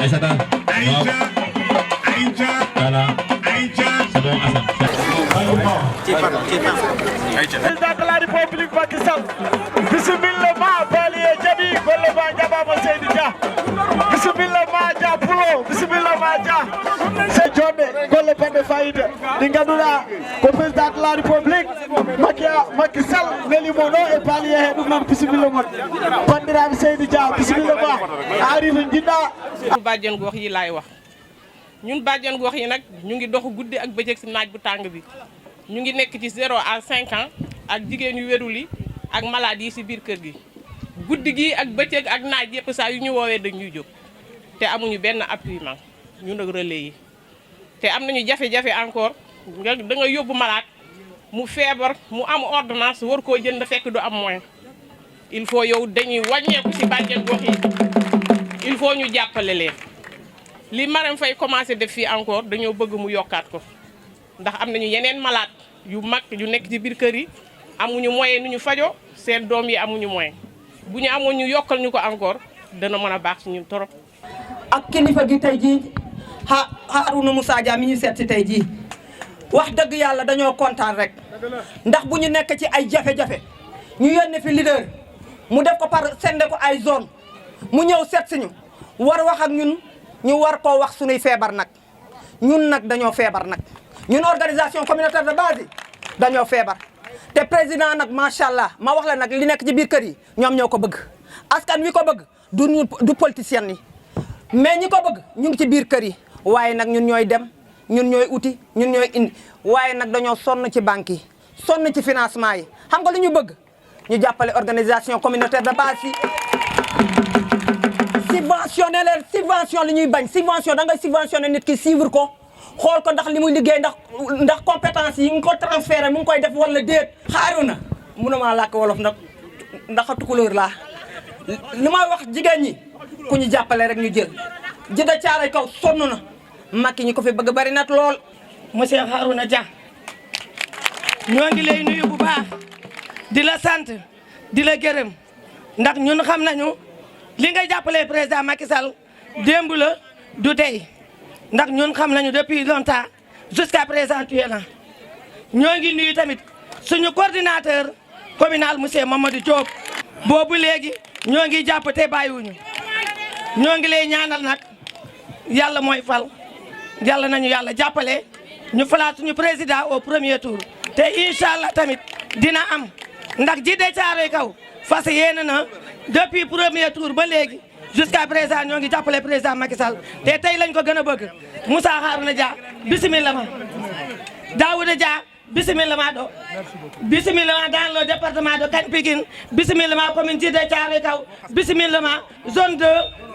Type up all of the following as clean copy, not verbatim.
Aïssata. Voilà. C'est bon, Assane. Président de la République Macky Sall. Bismillah ma baliye jabi golle ba jabama Seydou Dia. Bismillah ma ja pulo. Bismillah ma ja. C'est jonde golle bande faïde. Di ganduɗa ko président de la République Macky Sall nelimo ɗo e baliye he ɗum noon bisimilla mon bandiraɓe Seydou Dia bisimilla ma ari to jiɗɗa bàjjen gox yi laay wax ñun bàjjen gox yi nag ñu ngi dox guddi ak bëccëg si naaj bu tàng bi ñu ngi nekk ci 0 à 5 ans ak jigéen yu wérul yi ak malade yi si biir kër gi guddi gi ak bëccëg ak naaj yëpp saa yu ñu woowee dañ ñuy jóg te amuñu benn appui ñun ak relais yi te am nañu jafe-jafe encore da nga yóbbu malade mu feebar mu am ordonnance war koo jënd fekk du am moyen il faut yow dañuy wàññeeku si bàjjen gox yi il faut ñu jàppale leen li Marème Faye commencé def fii encore dañoo bëgg mu yokkaat ko ndax am nañu yeneen malade yu mag yu nekk ci biir kër yi amuñu moyen nu ñu fajo seen doom yi amuñu moyen bu ñu amoon ñu yokkal ñu ko encore dana mën a baax ci ñun torop ak kilifa gi tey jii Harouna Moussa Dia mi ñu seet si tey jii wax dëgg yàlla dañoo kontaan rek ndax bu ñu nekk ci ay jafe-jafe ñu yónnee fi leader mu def ko par sende ko ay zone mu ñëw seet si ñu war wax ak ñun ñu war koo wax suñuy feebar nag ñun nag dañoo feebar nag ñun organisation communautaire de base yi dañoo feebar te président nag macha allah ma wax la nag li nekk ci biir kër yi ñoom ñoo ko bëgg askan wi ko bëgg du politicien yi mais ñi ko bëgg ñu ngi ci biir kër yi waaye nag ñun ñooy dem ñun ñooy uti ñun ñooy indi waaye nag dañoo sonn ci banque yi sonn ci financement yi xam nga lu ñu bëgg ñu jàppale organisation communautaire de base yi subventionné leen subvention li ñuy bañ subvention da ngay subventionné nit ki suivre ko xool ko ndax li muy liggéey ndax compétence yi nga ko transféré mu ngi koy def wala déet Harouna mënuma làkk wolof ndax tukulóor laa li may wax jigéen ñi ku ñu jàppale rek ñu jël Djiddah Thiaroye Kaw sonn na Macky ñi ko fi bëgg bari nat lool. monsieur Harouna Dia ñoo ngi lay nuyu bu baax di la sant di la gërëm ndax ñun xam nañu li nga jàppale président Macky Sall démb la du tey ndax ñun xam nañu depuis longtemps jusqu'à présent tu es là ñoo ngi nuyu tamit suñu coordinateur communal monsieur Mamadou Diop boobu léegi ñoo ngi jàpp te bàyyiwuñu ñoo ngi lay ñaanal nag yàlla mooy fal yàlla nañu yàlla jàppale ñu falaat suñu président au premier tour te incha allah tamit dina am ndax Djiddah Thiaroye Kaw fas yéene na depuis premier tour ba léegi jusqu'à présent ñoo ngi jàppale président Macky Sall te tey lañ ko gën a bëgg Moussa Harouna Dia bismillah ma Daouda Dia bismillah ma do bismillah ma dans le département de Kane Pikine bismillah ma commune Djiddah Thiaroye Kaw bismillah ma zone 2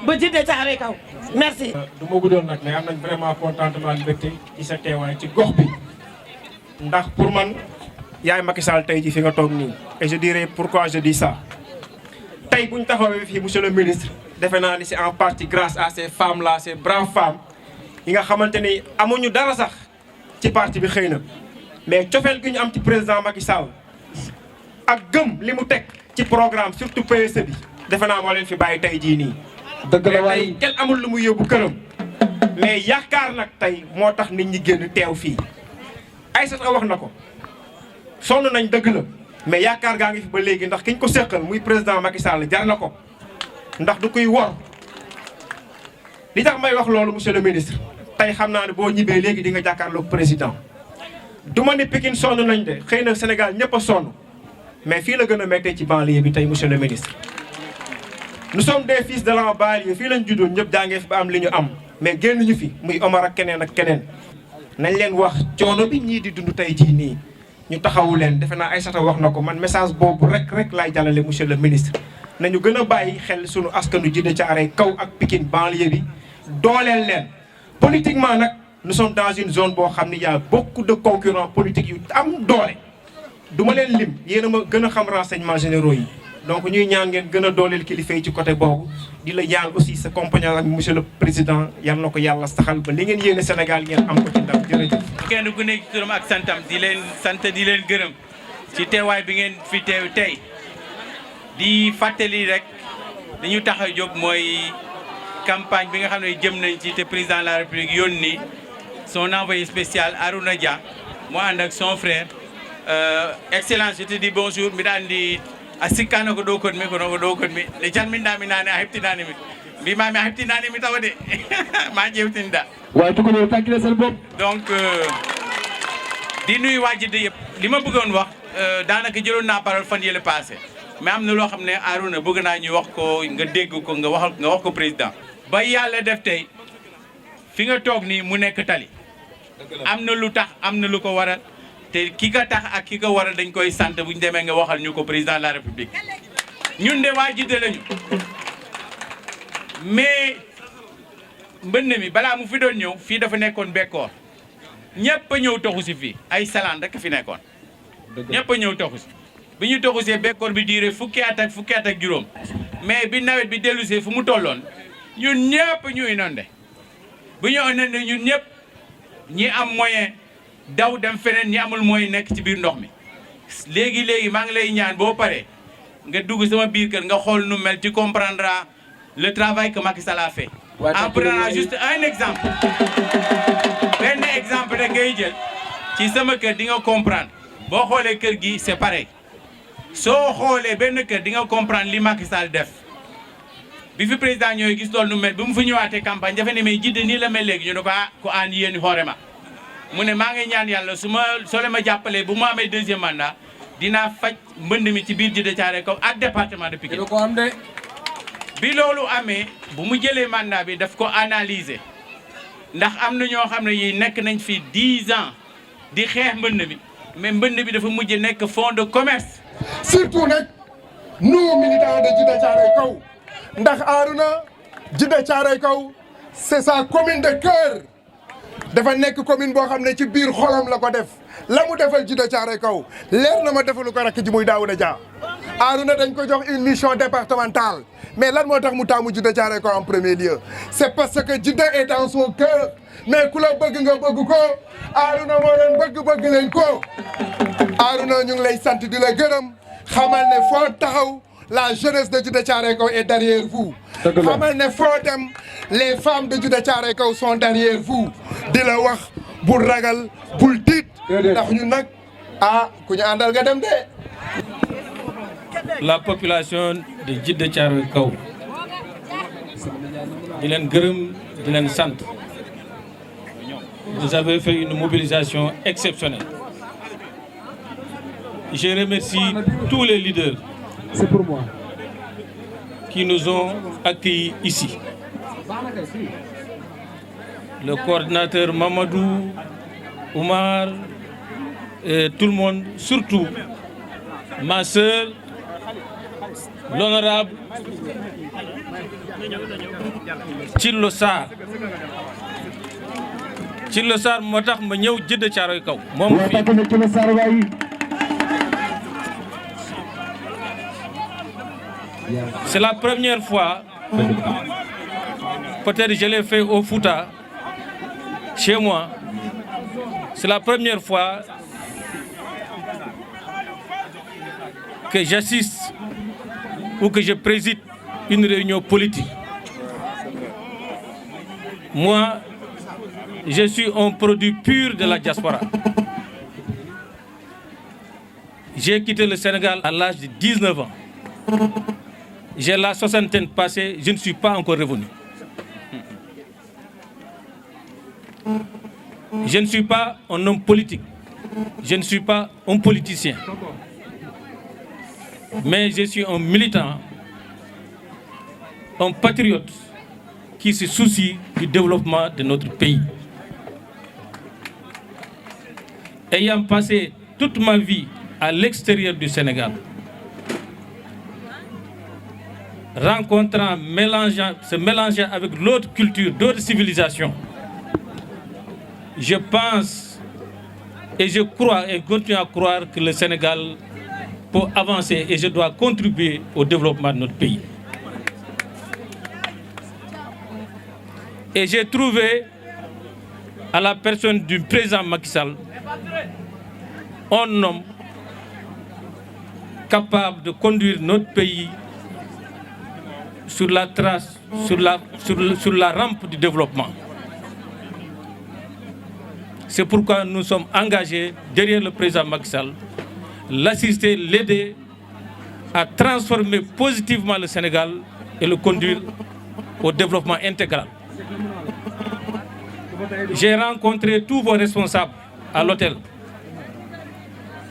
ba Djiddah Thiaroye Kaw merci. du ma guddoon nag mais am nañ vraiment contentement mbégte ci sa teewaay ci gox bi ndax pour man yaay Macky Sall tey ji fi nga toog nii et je dirais pourquoi je dis ça tey bu ñu taxawee fii monsieur le ministre defe naa ni c'est en partie grâce à ces femmes là ces braves femmes yi nga xamante ni amuñu dara sax ci parti bi xëy na mais cofeel gi ñu am ci président Macky Sall ak gëm li mu teg ci programme surtout PSE bi defe naa moo leen fi bàyyi tey jii nii. dëgg la waaye tey kenn amul lu mu yóbbu këram mais yaakaar nag tey moo tax nit ñi génn teew fii Aïssata wax na ko sonn nañ dëgg la mais yaakaar gaa ngi fi ba léegi ndax kiñ ko seqal muy président Macky Sall jar na ko ndax du koy wor li tax may wax loolu monsieur le ministre tey xam naa ne boo ñibbee léegi di nga jàkkaarloog président du ma ne Pikine sonn nañ de xëy na Sénégal ñëpp a sonn mais fii la gën a méttee ci banlieue bi tey monsieur le ministre. nous sommes des fils de la banlieue fii lañ juddoon ñëpp jàngee fi ba am li ñu am mais génn ñu fi muy Omar ak keneen nañ leen wax coono bi ñii di dund tey jii nii ñu taxawu leen defe naa Aïssata wax na ko man message boobu rek laay jàllale monsieur le ministre. nañu gën a bàyyi xel sunu askanu Djiddah Thiaroye Kaw ak Pikine banlieue bi dooleel leen politiquement nag nous sommes dans une zone boo xam ne y a beaucoup de concurrents politiques yu am doole du ma leen lim yéen a ma gën a xam renseignements généraux yi. donc ñuy ñaan ngeen gën a dooleel kilifa yi ci côté boobu di la ñaan aussi sa compagnon ak monsieur le président yal na ko yàlla saxal ba li ngeen yéene Sénégal ngeen am ko ci ndam jërëjëf. kenn ku nekk ci turam ak santam di leen sant di leen gërëm ci teewaay bi ngeen fi teew tey di fàttali rek li ñu tax a jóg mooy campagne bi nga xam ne jëm nañ ci te président de la République yónni son envoyé spécial Arouna Dia mu ànd ak son frère excellence je te dis bonjour mbiɗa andi a sikkano ko ɗo konmi kono ko ɗo konmi nde calminɗami nane a heɓtinanimi mbimami a heɓtinanimi tawa de ma ƴewtinɗa waaye tukuno takkile seen bopp. donc di nuyu waa Jidda yëpp li ma bëggoon wax daanaka jëloon naa parole fan yële passé mais am na loo xam ne Arouna bëgg naa ñu wax ko nga dégg ko nga wax ko président. ba yàlla def tey fi nga toog nii mu nekk tali am na lu tax am na lu ko waral te ki ka tax ak ki ko waral dañ koy sant bu ñu demee nga waxal ñu ko président de la république ñun de waa Jidda lañu mais mbënn mi balaa mu fi doon ñëw fii dafa nekkoon bekkoor ñëpp a ñëw toxu si fii ay salaan rek fi nekkoon ñëpp a ñëw toxu si bi ñu toxu see bekkoor bi diire fukki at ak juróom mais bi nawet bi dellusee fu mu tolloon ñun ñëpp ñu inondé bu ñu inondé ñun ñëpp ñi am moyen daw dem feneen ñi amul moyen nekk ci biir ndox mi léegi maa ngi lay ñaan boo paree nga dugg sama biir kër nga xool nu mel tu comprendras le travail que Macky Sall a fait en prenant juste un exemple benn exemple rek ngay jël ci sama kër di nga comprendre boo xoolee kër gi c'est pareil soo xoolee benn kër di nga comprendre li Macky Sall def bi fi président ñooy gis loolu nu mel bi mu fi ñëwaatee campagne dafa ne mais Jidda nii la mel léegi ñu ne ko ko aan yéen xoore ma mu ne maa ngi ñaan yàlla soo leen ma jàppalee bu mu amee deuxième mandat dinaa faj mbënd mi ci biir Jidda Thiaroye Kaw ak département de Pikine bi loolu amee bu mu jëlee mandat bi daf ko analyser ndax am na ñoo xam ne yi nekk nañ fi 10 ans di xeex mbënd mi mais mbënd bi dafa mujj nekk fonds de commerce. surtout nag nous militants de Jidda Thiaroye Kaw ndax Arouna Jidda Thiaroye Kaw c'est sa commune de cœur dafa nekk commune boo xam ne ci biir xolam la ko def la mu defal Jidda Thiaroye Kaw leer na ma defalu ko rakk ji muy Daouda Dia Arouna dañ ko jox une mission départementale mais lan moo tax mu taamu Jidda Thiaroye Kaw en premier lieu c'est parce que Jidda est dans son cœur mais ku la bëgg nga bëgg ko Arouna moo leen bëgg leen ko Arouna ñu ngi lay sant di la gërëm xamal ne foo taxaw la jeunesse de Jidda Thiaroye Kaw est derrière vous xamal ne foo dem les femmes de Jidda Thiaroye Kaw sont derrière vous di la wax bul ragal bul tiit ndax ñun nag ku ñu àndal nga dem de. La population de Jidda Thiaroye Kaw di leen gërëm di leen sant vous avez fait une mobilisation exceptionnelle. Je remercie tous les leaders qui nous ont accueillis ici. Le coordinateur Mamadou, Oumar, et tout le monde, surtout ma sœur, l'honorable Thillo Sarr. Thillo Sarr moo tax ma ñëw Jidda Thiaroye Kaw moom fii. C'est la première fois, peut-être je l'ai fait au Fouta, chez moi, c'est la première fois que j'assiste ou que je préside une réunion politique. Moi, je suis un produit pur de la diaspora. J'ai quitté le Sénégal à l'âge de 19 ans. J'ai la soixantaine passée, je ne suis pas encore revenu. Je ne suis pas un homme politique, je ne suis pas un politicien, mais je suis un militant, un patriote qui se soucie du développement de notre pays. Ayant passé toute ma vie à l'extérieur du Sénégal, rencontrant, se mélangeant avec l'autre culture, d'autres civilisations, je pense et je crois et continue à croire que le Sénégal peut avancer et je dois contribuer au développement de notre pays. Et j'ai trouvé à la personne du président Macky Sall un homme capable de conduire notre pays sur la trace, sur la rampe du développement. C'est pourquoi nous sommes engagés derrière le président Macky Sall, l'assister, l'aider à transformer positivement le Sénégal et le conduire au développement intégral. J'ai rencontré tous vos responsables à l'hôtel.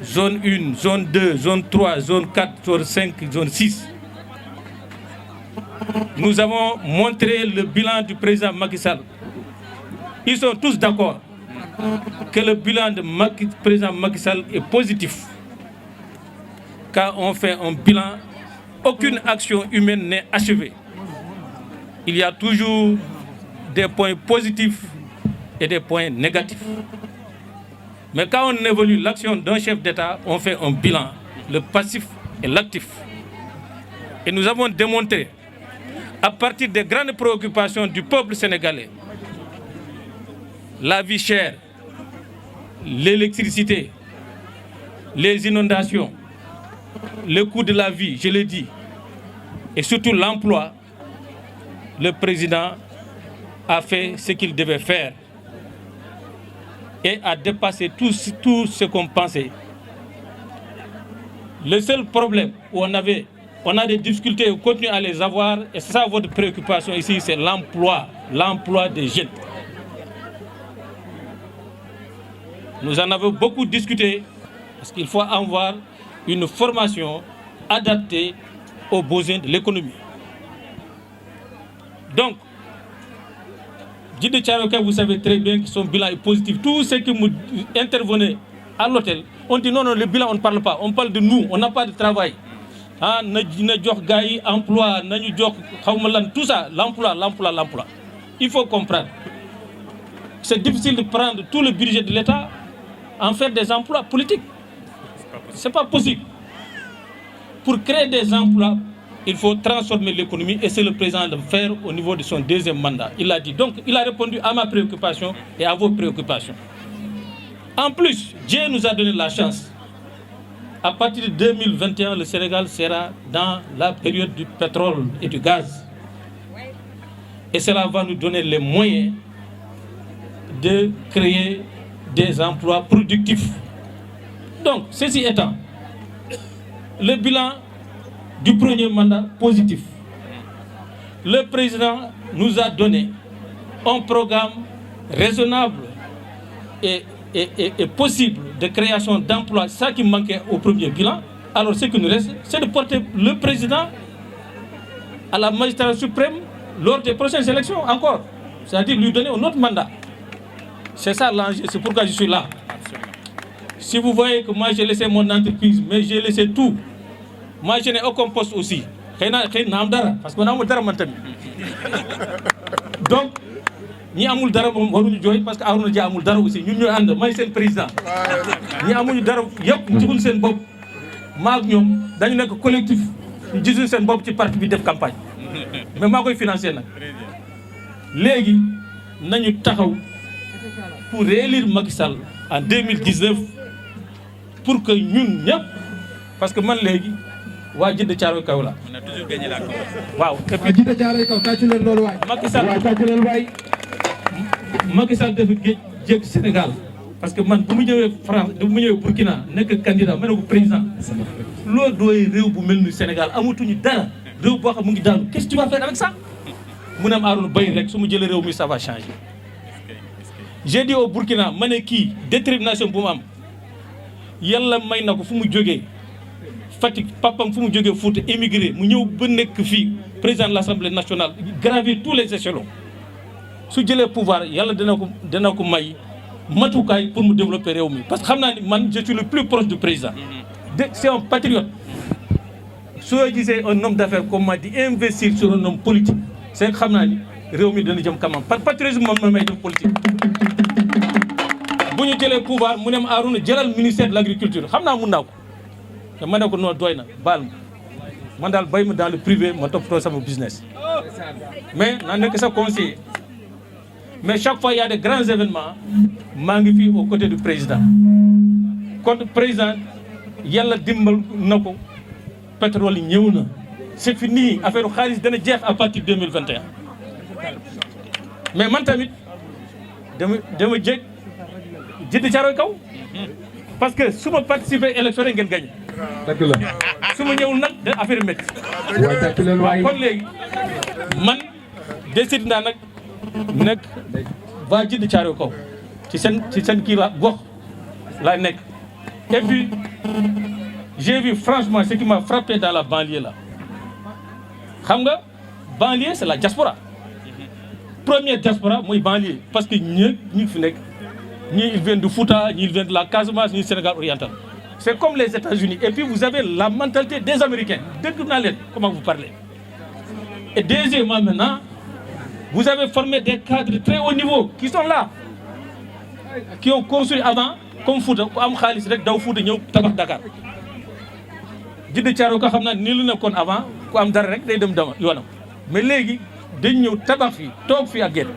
Zone 1, zone 2, zone 3, zone 4, zone 5, zone 6. Nous avons montré le bilan du président Macky Sall. Ils sont tous d'accord que le bilan du président Macky Sall est positif. Quand on fait un bilan, aucune action humaine n'est achevée. Il y a toujours des points positifs et des points négatifs. Mais quand on évalue l'action d'un chef d'État, on fait un bilan, le passif et l'actif. Et nous avons démontré, à partir des grandes préoccupations du peuple sénégalais, la vie chère, l'électricité, les inondations, le coût de la vie, je l'ai dit, et surtout l'emploi, le président a fait ce qu'il devait faire et a dépassé tout ce qu'on pensait. Le seul problème où on a des difficultés, on continue à les avoir, et c'est ça votre préoccupation ici, c'est l'emploi des jeunes. Nous en avons beaucoup discuté, parce qu'il faut avoir une formation adaptée aux besoins de l'économie. Donc, Djiddah Thiaroye Kao, vous savez très bien que son bilan est positif. Tous ceux qui intervenaient à l'hôtel, on dit non, le bilan, on ne parle pas. On parle de nous, on n'a pas de travail. Emploi, tout ça, l'emploi. Il faut comprendre. C'est difficile de prendre tout le budget de l'État, en faire des emplois politiques. Ce n'est pas possible. Pour créer des emplois, il faut transformer l'économie et c'est le président de le faire au niveau de son deuxième mandat. Il a dit. Donc, il a répondu à ma préoccupation et à vos préoccupations. En plus, Dieu nous a donné la chance. À partir de 2021, le Sénégal sera dans la période du pétrole et du gaz. Et cela va nous donner les moyens de créer des emplois productifs. Donc, ceci étant, le bilan du premier mandat positif. Le président nous a donné un programme raisonnable et possible de création d'emplois, ça qui manquait au premier bilan. Alors ce qui nous reste, c'est de porter le président à la magistrature suprême lors des prochaines élections encore. C'est-à-dire lui donner un autre mandat. C'est ça l'enjeu, c'est pourquoi je suis là. Si vous voyez que moi j'ai laissé mon entreprise, mais j'ai laissé tout. Moi je n'ai aucun poste aussi. Parce que donc, ni amul dara waruñu joy parce que Arouna Dia amul dara aussi ñun ñoy and may sen président ñi amuñu dara yépp ci sen bop maak ñom dañu nek collectif ñu gisul sen bop ci parti bi def campagne mais ma koy financer nak légui nañu taxaw pour réélire Macky Sall en 2019 pour que ñun ñep parce que man légui wa Djiddah Thiaroye Kao la on a toujours gagné la cause waaw et puis Djiddah Thiaroye Kao taccu len lolu way Macky Sall taccu len way Macky Sall dafa géej Sénégal parce que man bu mu ñëwee France bu mu ñëwee Burkina nekk candidat ma ne ko président loo dooy réew bu mel ni Sénégal amatuñu dara réew boo xam mu ngi daanu qu'est-ce que tu vas faire avec ça mu ne am Arouna bay rek su mu jëlee réew mi ça va changer. J'ai dit au Burkina ma ne kii détermination bu mu am yàlla may na ko fu mu jógee Fatick papam fu mu jógee Fouta émigré mu ñëw ba nekk fii président de l'Assemblée nationale gravir tous les échelons. su jëlee pouvoir yàlla dina ko may matukaay pour mu développer réew mi parce que xam naa ni man je suis le plus proche du président c'est un patriote soo gisee un homme d'affaires comme moi di investir sur un homme politique c'est que xam naa ni réew mi dana jëm kanam par patriotisme moom ma may def politique bu ñu jëlee pouvoir mu ne ma Arouna jëlal ministère de l'agriculture xam naa mun naa ko te ma ne ko noonu doy na baal ma man daal bay ma dans le privé ma toppatoo sama business mais naa nekk sa conseiller. Mais chaque fois il y a des grands événements, magnifiques aux côtés du président. Quand le président, yalla dimbal nako pétrole ñëw na c'est fini affaire xaalis dana jeex à partir de 2021 mais man tamit dama jég Djiddah Thiaroye Kaw parce que su ma participer élection rek ngeen gagné. dëgg la. su ma ñëwul nag da affaire métti. waaye takk leen waay kon léegi man décide naa nag nekk waa Djiddah Thiaroye Kaw ci seen kii la gox laa nekk. Et puis j'ai vu franchement ce qui m'a frappé dans la banlieue là xam nga banlieue c'est la diaspora première diaspora mooy banlieue parce que ñi fi nekk ñii ils viennent du Fouta ñii ils viennent de la Casamance ñii Sénégal oriental c'est comme les États-Unis et puis vous avez la mentalité des Américains dégg naa leen comment vous parlez et deuxièmement maintenant vous avez formé des cadres de très haut niveau qui sont là qui ont construit avant comme Fouta ku am xaalis rek daw Fouta ñëw tabax Dakar Djiddah Thiaroye Kaw xam naa nii lu nekkoon avant ku am dara rek day dem dama yoonam mais léegi dañ ñëw tabax fii toog fii ak yéen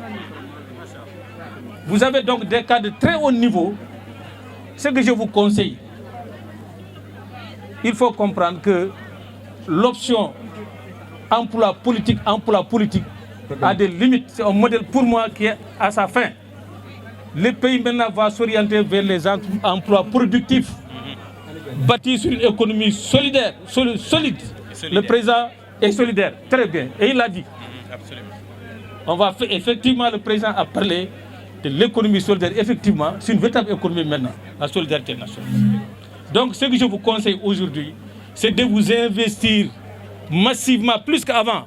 vous avez donc des cadres de très haut niveau ce que je vous conseille il faut comprendre que l'option emploi politique a des limites c'est un modèle pour moi qui est à sa fin. Le pays maintenant va s'orienter vers les emplois productifs, bâtis sur une économie solidaire, solide. Le président est solidaire, très bien, et il l'a dit. Absolument. On va faire, effectivement, le président a parlé de l'économie solidaire. Effectivement, c'est une véritable économie maintenant, la solidarité nationale. Donc, ce que je vous conseille aujourd'hui, c'est de vous investir massivement, plus qu'avant.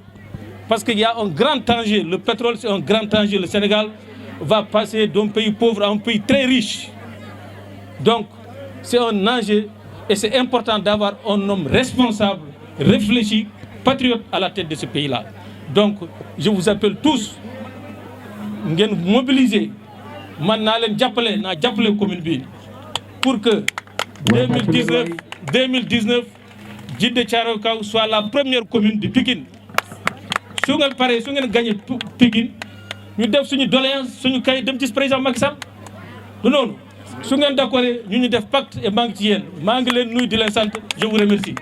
Parce qu'il y a un grand enjeu. Le pétrole, c'est un grand enjeu. Le Sénégal va passer d'un pays pauvre à un pays très riche. Donc, c'est un enjeu et c'est important d'avoir un homme responsable, réfléchi, patriote à la tête de ce pays-là. Donc, je vous appelle tous, à mobiliser, commune pour que 2019, Djiddah Thiaroye Kaw soit la première commune de Pikine. Si vous avez gagné Pikine, ñu def suñu doléance suñu kay dem ci président Macky Sall du noonu su ngeen d'accord ñu def pacte et maa ngi ci yéen maa ngi leen nuyu di leen sant je vous remercie